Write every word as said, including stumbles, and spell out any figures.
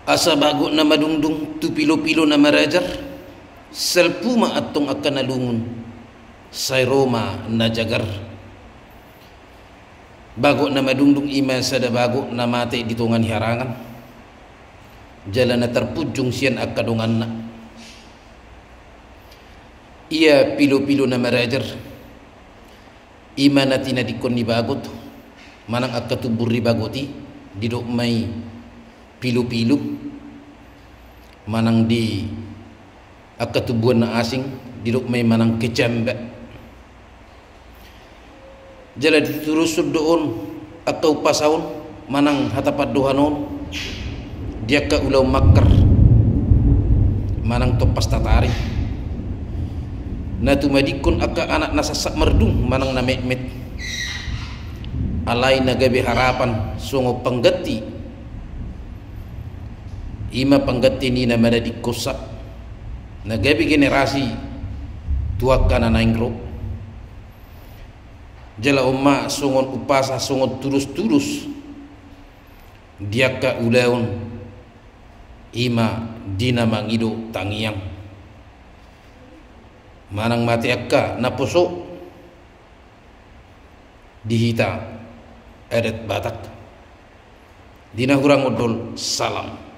Asa bagot na madungdung tu pilopilo na marajar, salpu ma antong angka na lungun, sai ro ma na jagar. Bagot na madungdung i ma sada bagot na mate di tonga ni harangan, jala na tarpunjung sian angka donganna. Ia pilopilo na marajar, i ma na tinadingkon ni bagot, manang angka tumbur ni bagot i, didok ma i pilopilo, manang di angka tumbuhan na asing, didok ma i manang kecambah. Jala diturushon do on angka umpasa on, manang hata pandohan on, di angka ulaon mangkar, manang tompas tataring. Na tumadingkon angka anak na sasat mardung, manang na metmet. Alai na gabe harapan songon pangganti, i ma pangganti ni na manadingkonsa, na gabe generasi tu angka na naeng ro. Jala on ma songon umpasa, songon tudustudos di angka ulaon, i ma di na mangido tangiang, manang mate angka naposo di hita adat Batak. Di na hurang ondol, salam.